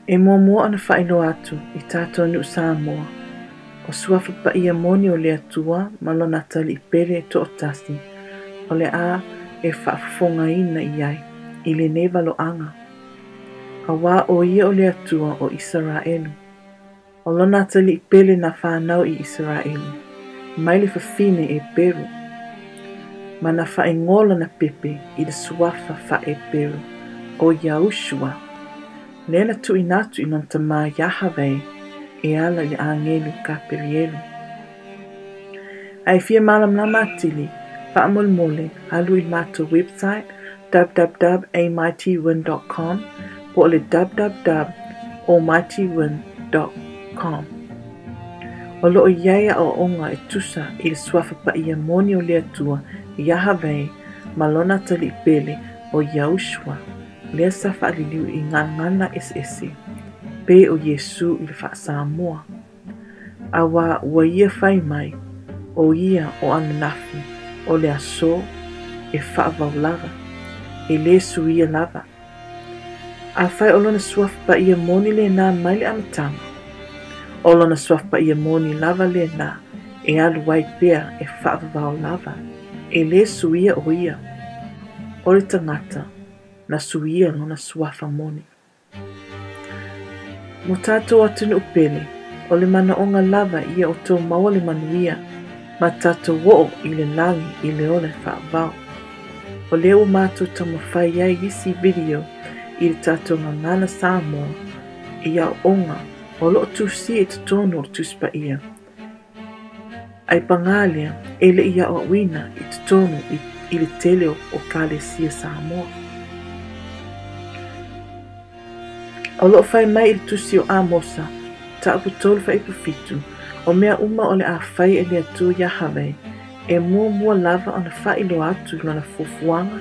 E muamua ona faailoa atu i tatou nuu Samoa, o Suafa Paia moni o le Atua ma Lona Atalii Pele e toatasi o le a e faafofogaina i ai i lenei valoaga, auā o Ia o le Atua o Isaraelu. O Lona Atalii Pele na fanau i Isaraelu, mai le fafine Eperu, ma na faaigoa lona pepe i le suafa faa-Eperu o Yahushua, lea na tuuina atu i lona tama Yahaveh e ala i le agelu Kaperielu. A e fia malamalama atili, faamolemole alu i le matou website www.amightywin.com po o le www.almightywin.com. O lo o i ai aoaoga e tusa i le Suafa Paia moni o le Atua Yahaveh ma Lona Atalii Pele o Yahushua, lea sa faaliliu i gagana eseese, pei o Iesu i le faa-Samoa. Auā ua ia fai mai, o ia o ananafi, o le aso, e faavavau lava, e lē suia lava. Afai o lona suafa paia moni lena mai le amataga, o lona suafa paia moni lava lena e alu ai pea e faavavau lava, e lē suia o ia, o le tagata na suia lona suafa moni. Mo tatou atunuu pele, o le manaoga lava ia outou maua le manuia ma tatou oo i le lagi i le ola e faavavau. O lea ua matou taumafai ai isi video i le tatou gagana Samoa i aoaoga o lo o tusia i totonu o le Tusi Paia. Ae paga lea, e le i aoaoina i totonu i le tele o Ekalesia Samoa. O lo o fai mai i le tusi o Amosa, mataupu 3 fuaiupu 7, o mea uma o le a fai e le Atua Yahaveh, e muamua lava ona faailoa atu lona fuafuaga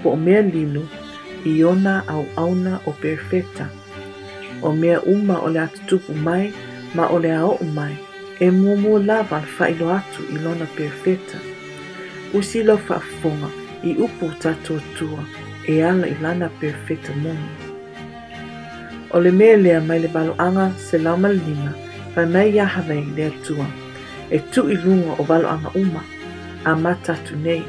po o mea lilo i ona auauna o perofeta. O mea uma o le a tutupu mai ma o le a oo mai, e muamua lava ona faailoa atu i lona perofeta. Usi lau faafofoga i upu o tatou Atua e ala i lana perofeta moni. O le mea lea mai le valoaga 105, fai mai Yahaveh le Atua, e tuu i luga o valoaga uma, amata atu nei.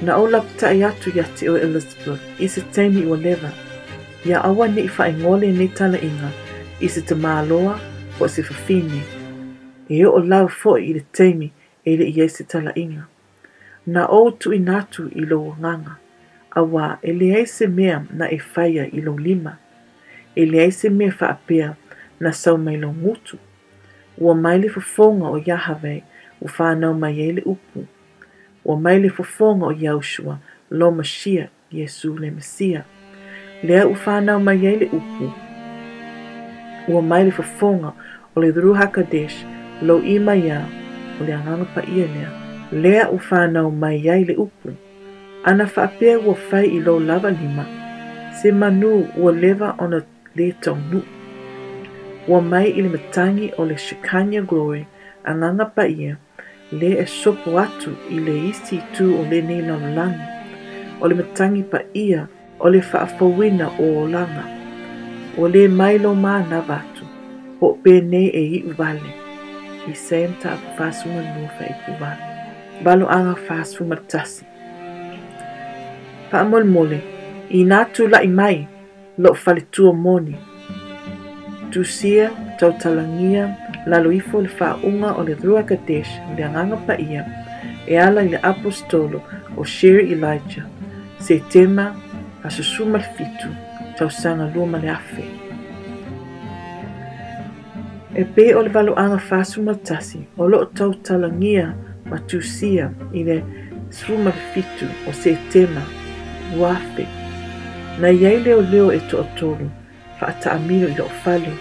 Na ou lapatai atu ia te oe Elizabeth i se taimi ua leva, ia aua ne i faaigoa lenei talaiga i se tamāloa po o se fafine, e oo lava foi i le taimi e le i ai se talaiga. Na ou tuuina atu i lou agaga, auā e leai se mea na e faia i lou lima, e leai se mea faapea na sau mai lou gutu. Ua mai le fofoga o Yahaveh ua fanau mai ai le upu. Ua mai le fofoga o Yahushua, lo Mashiach, Iesu le Mesia, lea ua fanau mai ai le upu. Ua mai le fofoga o le Ruach HaKodesh, lou ima ia, o le Agaga Paia lea, lea ua fanau mai ai le upu. Ana faapea ua fai i lou lava lima, se manu ua leva ona lē taunuu. Ua mai i le matagi o le Shekinah Glory, Agaga Paia, lea e sopo atu i le isi itu o lenei lalolagi, o le matagi paia o le faafouina o olaga. Ua lē mai lou manava atu, po o penei e iu vale. Isaia mataupu 42 fuaiupu 8. Valoaga 41. Faamolemole, inā tulai mai lou faletua moni, tusia tautalagia lalo ifo o le faauuga o le Ruach Kadesh, le Agaga Paia, e ala i le Aposetolo o Sherry Elijah, Setema aso 17, tausaga 2000. E pei o le valoaga 41 o lo o tautalagia ma tusia i le 17 o Setema 2000, na i ai leoleo e toatolu faataamilo i lou fale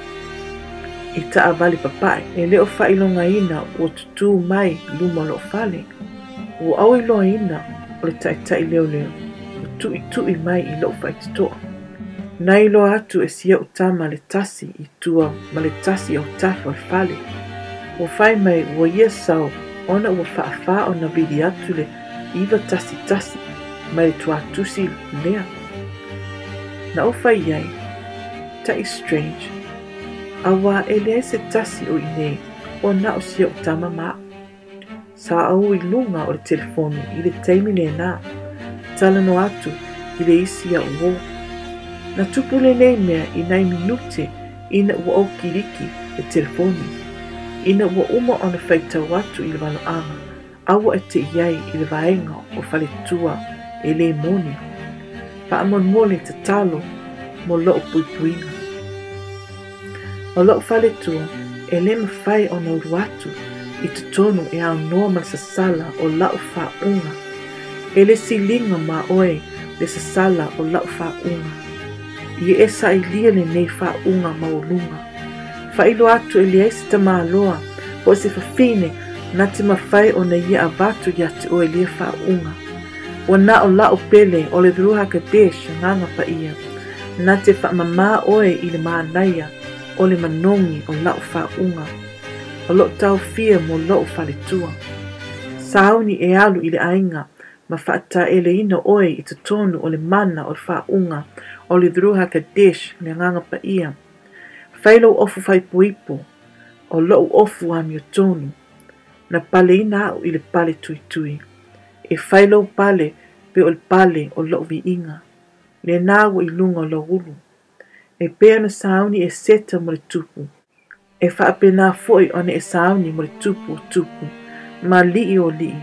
i taavale papae. E le o faailogaina ua tutū mai luma o lou fale. Ua auiloaina o le taitai leoleo ua tuitui mai i lou faitotoa. Na iloa atu e si ou tama le tasi i tua ma le tasi i autafa o le fale. Ua fai mai ua ia sau ona ua faafā ona vili atu le 911 mai le tuatusi lea. Na ou fai i ai, matai strange, auā e leai se tasi o i inei ua na o si o'u tama ma a'u. Sa ou i luga o le telefoni i le taimi lena, talanoa atu i le isi a'u uō. Na tupu lenei mea i nai minute ina ua ou kiliki le telefoni. Ina ua uma ona faitau atu i le valoaga, aua e te i ai i le vaega o faletua e lē moni. Faamolemole tatalo mo lo'u puipuiga. O lo'u faletua e lē mafai ona ulu atu i totonu e aunoa ma le sasala o la'u faauuga. E le siliga ma oe le sasala o la'u faauuga. Ia e sailia lenei faauuga maualuga. Faailoa atu e leai se tamaloa po o se fafine na te mafai ona ia avatu iā te oe lia faauuga. Ua na o la'u pele o le Ruach HaKodesh, Agaga Paia, na te faamamā oe i le manaia o le manogi o la'u faauuga o lo'u taofia mo lo'u faletua. Sauni e alu i le aiga ma faataeleina oe i totonu o le mana o le faauuga o le Ruach HaKodesh, le Agaga Paia. Fai lou ofu faaipoipo, o lo'u ofu amiotonu. Na paleina a'u i le pale tuitui. E fai lou pale pei o le pale o lo'u viiga. Lena ua i luga o lou ulu. E pei ona sauni e Seta mo le tupu, e faapena foi ona e sauni mo le Tupu o tupu, ma Alii o alii,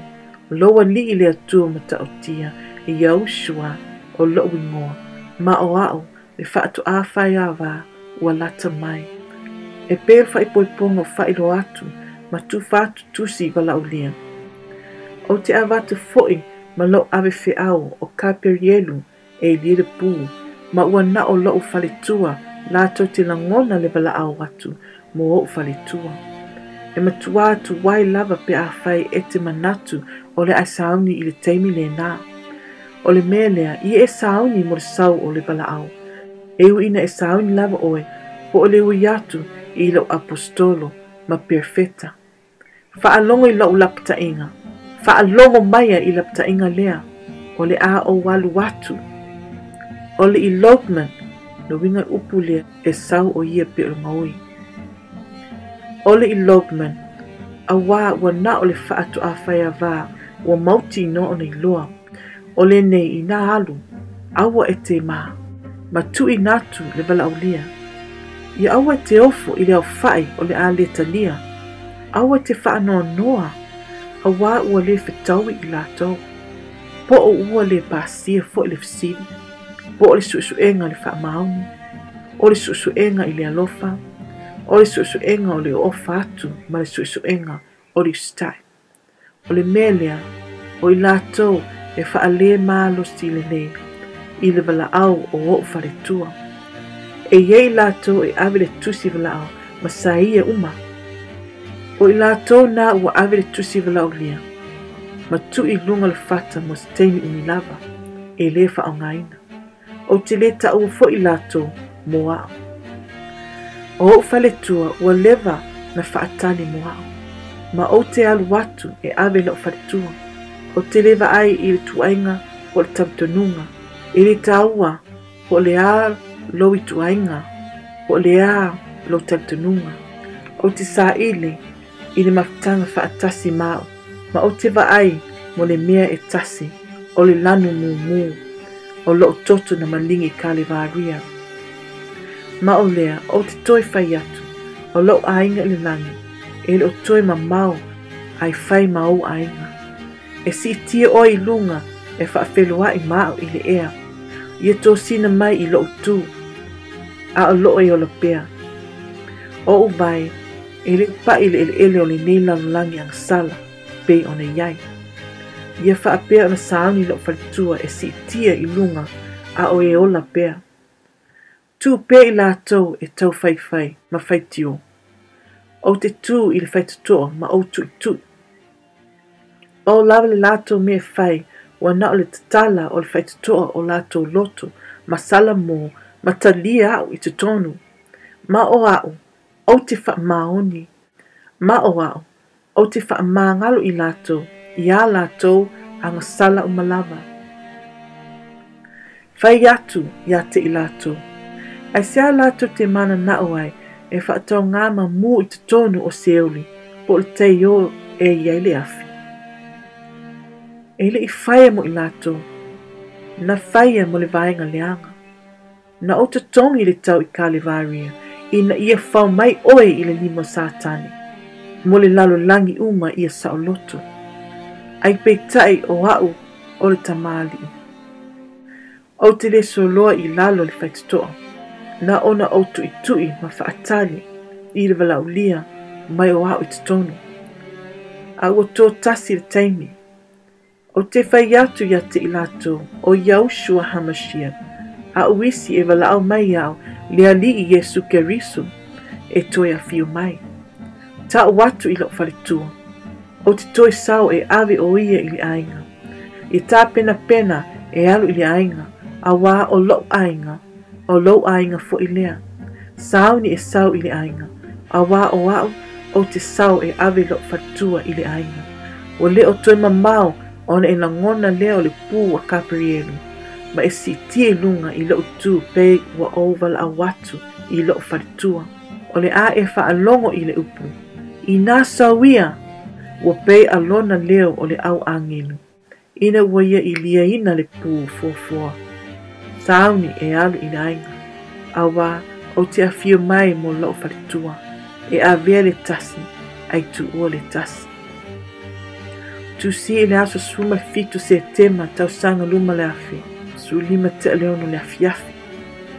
lou Alii le Atua Matautia, Yahushua o lo'u igoa, ma o a'u le faatoā faiavā ua lata mai. E pei o le faaipoipoga o faailoa atu ma tufa atu tusi i valaaulia. Ou te avatu foi ma lou ave feau o Kaperielu e ilia le pū, ma ua na o lo'u faletua latou te lagona le valaau atu mo o'u faletua. E matuā tuai lava pe afai e te manatu o le a e sauni i le taimi lena. O le mea lea, ia e sauni mo le sau o le valaau. E ui ina e sauni lava oe, po o le ui atu i lou aposetolo ma perofeta. Faalogo i lou lapataiga, faalogo maia i lapataiga lea, o le a ou alu atu. O le elopement, le uiga o le upu lea e sau o ia pei o le gaoi. O le elopement, auā ua na o le faatoā faiavā ua mautinoa ona iloa, o lenei inā alu, aua e te mā, ma tuuina atu le valaaulia. Ia aua e te ofo i le aofa'i o le a le talia. Aua e te faanoanoa, auā ua le fetaui i latou. Po o ua le pasia foi le fesili, po o le suesuega i le faamaoni, o le suesuega i le alofa, o le suesuega o le oofa atu ma le suesuega o le usitai. O le mea lea, o i latou e faalemalosi lelei i le valaau o o'u faletua. E i ai latou e ave le tusi valaau ma saia uma. O i latou na ua ave le tusi valaaulia ma tuu i luga o le fata mo se taimi umi lava, e le faaaogaina. Ou te le taua foi latou mo a'u. O o'u faletua ua leva na faatali mo a'u, ma ou te alu atu e ave la'u faletua. Ou te le vaai i le tuaiga po o le talitonuga, e le taua po o le a lou ituaiga, po o le a lou talitonuga. Ou te saili i le mafutaga faatasi ma a'u, ma ou te vaai mo le mea e tasi, o le lanu mumu o lo'u toto na maligi i Kalevaria. Ma o lea, ou te toe fai atu, o lou aiga i le lagi, e le o toe mamao ae fai ma ou aiga. E siitia oe i luga e faafeloaʻi ma a'u i le ea, ia tosina mai i lo'u tu, a o loo e ola pea. O o'u vae, e le paʻi i le ʻeleʻele o lenei lalolagi agasala, pei ona i ai. Ia faapea ona sauni lo'u faletua e siitia i luga a o e ola pea. Tuu pea i latou e taufaifai ma faitio. Ou te tū i le faitotoa ma ou tuʻituʻi. Pau lava le latou mea e fai ua na o le tatala o le faitotoa o latou loto ma salamo ma talia a'u i totonu. Ma o a'u, ou te faamaoni. Ma o a'u, ou te faamagalo i latou i ā latou agasala uma lava. Fai atu ia te i latou, Aisea latou te mananao ai e faatauga ma mu i totonu o Seoli po o le teio e i ai le afi? E le i faia mo i latou, na faia mo le vaega leaga. Na ou totogi le tau i Kalevaria ina ia fao mai oe i le lima o Satani, mo le lalolagi uma ia saoloto. Ai peitai o au o le tamalii. Ou te le soloa i lalo le faitotoa, na ona ou tuitui ma faatali i le valaaulia mai o au i totonu. A ua to tasi le taimi. Ou te fai atu ia te i latou, o Yahushua HaMashiach, a'u isi e valaau mai au le Alii Iesu Keriso e toe afio mai. Ta'u atu i lo'u faletua, ou te toe sau e ave o ia i le aiga. Ia tapenapena e alu i le aiga, auā o lo'u aiga, o lou aiga foi lea. Sauni e sau i le aiga, auā o a'u ou te sau e ave lo'u faletua i le aiga. Ua le o toe mamao ona e lagona lea o le pū a Kaperielu, ma e siitia i luga i lo'u itu pei ua ou valaau atu i lo'u faletua. O le a e faalogo i le upu, Inā sau ia! Ua pei a lona leo o le au agelu, ina ua ia iliaina le pū fuafua. Sauni e alu i le aiga, auā ou te afio mai mo lo'u faletua, e avea le tasi ai tuua le tasi. Tusi i le aso 17 Setema tausaga 2016 le afiafi,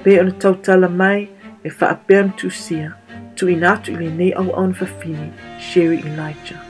pei ona tautala mai e faapea ona tusia, tuuina atu i lenei auauna fafine, Sherry Elijah.